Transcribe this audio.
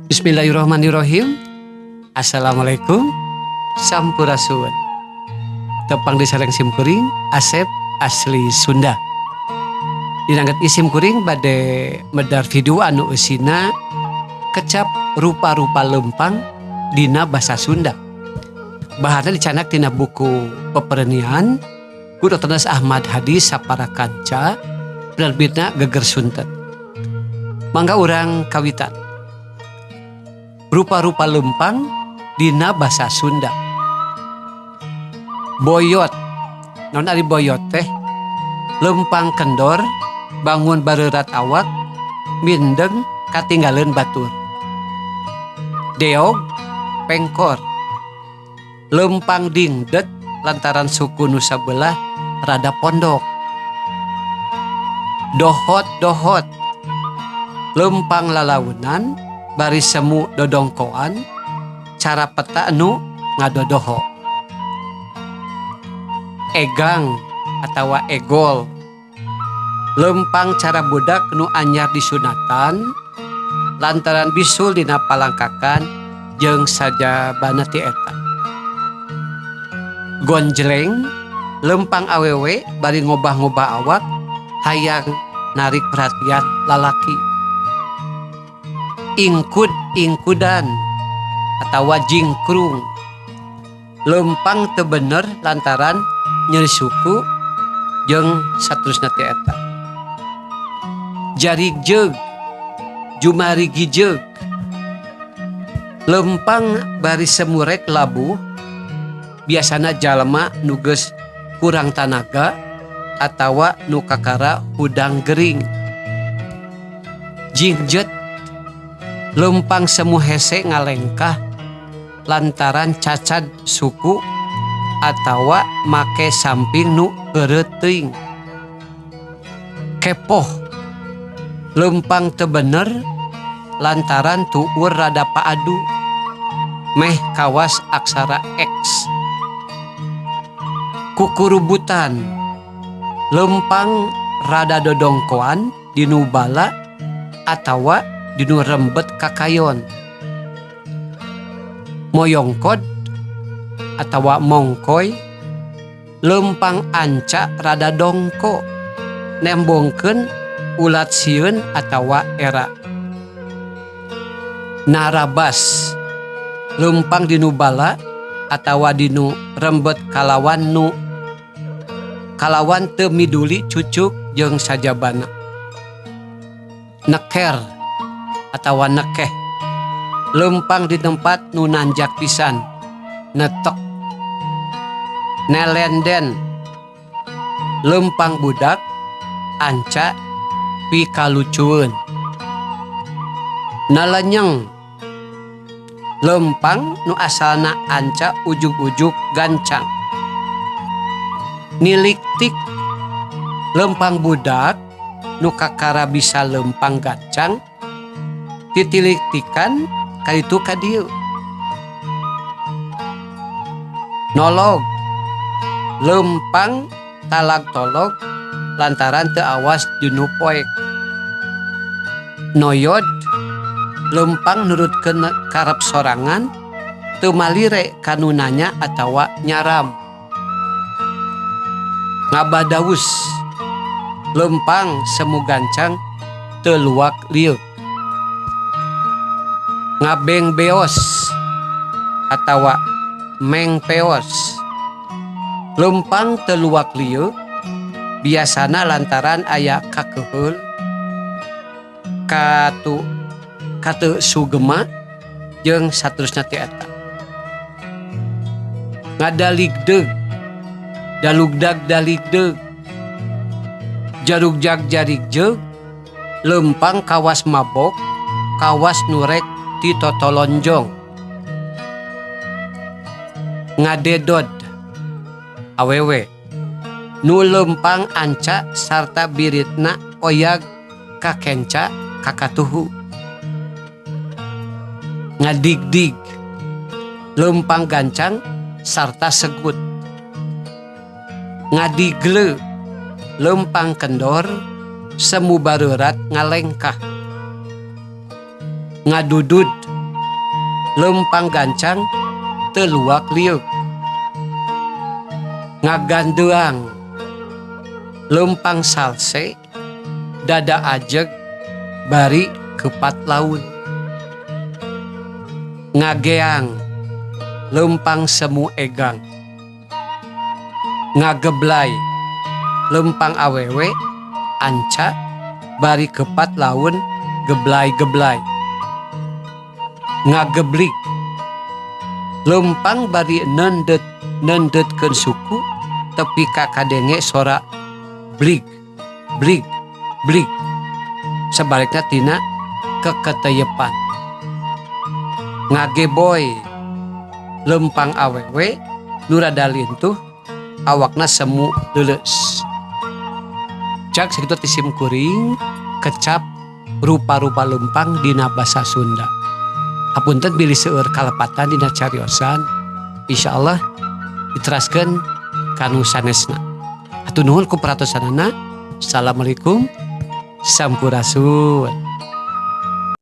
Bismillahirrahmanirrahim. Assalamualaikum. Sampurasun. Tepang deui sareng simkuring Asep asli Sunda. Dinanget isim kuring bade medar video anu eusina kecap rupa-rupa lempang dina basa Sunda. Bahanna dicandak tina buku Peperenian ku Dr. Ahmad Hadi Sapara Kanca, penerbitna Geger Sunten. Mangga urang kawitan. Rupa-rupa lempang dina basa Sunda. Boyot. Naon ari boyot teh? Lempang kendor, bangun bareurat awak, mindeng katinggaleun batur. Deog, pengkor. Lempang dingdet lantaran suku nu sabelah rada pondok. Dohot-dohot. Lempang lalaunan bari semu dodongkoan cara peta nu ngadodoho. Egang atawa egol. Lempang cara budak nu anyar disunatan lantaran bisul dina palangkakan jeung sajabana ti eta. Gonjleng, lempang awewe bari ngobah-ngobah awak hayang narik perhatian lalaki. Ingkud-ingkudan atawa jingkrung. Lempang teu bener lantaran nyeri suku jeung saterusna ti eta. Jarigjeug, jumarigijeug. Lempang bari semurek labuh, biasana jalma nu geus kurang tanaga atawa nu kakara hudang gering. Jingjet, lempang semu hese ngalengkah lantaran cacad suku atawa make samping nu heureut teuing. Kepoh, lempang teu bener lantaran tuur rada paadu meh kawas aksara X. Kukurubutan, lempang rada dodongkoan dinu bala atawa dinu rembet kakayon. Moyongkod atawa mongkoy, lempang anca rada dongko nembongkeun ulat sieun atawa era. Narabas, lempang dinu bala atawa dinu rembet kalawan nu kalawan teu miduli cucuk jeung sajabana. Neker atawa nekeh, lempang di tempat nu nanjak pisan netek. Nelenden, lempang budak anca pikalucueun. Nalenyeng, lempang nu asalna anca ujug-ujug gancang. Niliktik, lempang budak nu kakara bisa lempang gancang titiliktikan kaditu ka dieu. Nolog, lempang talag tolog lantaran teu awas dinu poek. Noyod, lempang nurutkeun karep sorangan teu malire ka nu nanya atawa nyaram. Ngabadawus, lempang semu gancang teu luak lieuk. Ngabengbeos atawa mengpeos, lempang teu luak lieuk biasana lantaran aya kakeuheul katu kateu sugema jeung saterusna ti eta. Ngadaligdeug, dalugdag daligdeug, jarugjag jarigjeug, lempang kawas mabok kawas nurek ti totolonjong. Ngadedod, awewe nu lempang anca sarta biritna oyag kakenca kakatuhu. Ngadigdig, lempang gancang sarta segut. Ngadigle, lempang kendor semu bareurat ngalengkah. Ngadudud, Leumpang gancang teu luak lieuk. Ngagandeang leumpang salse dada ajeg bari kepat laun. Ngageang leumpang semu egang. Ngageblay leumpang awewe anca bari kepat laun geblay-geblay. Ngageblig leumpang bari nendet nendetkeun suku tepi ka kadenge sora blig blig blig, sebaliknya tina keketeyepan. Ngageboy leumpang awewe nu rada lintuh awakna semu leuleus. Cak, sakitu ti sim kuring kecap rupa-rupa leumpang dina basa Sunda. Hapunten bilih seueur kalepatan dina cariosan. Insyaallah diteraskeun kanu sanesna. Hatur nuhun ku perhatosanana. Assalamualaikum, sampurasun.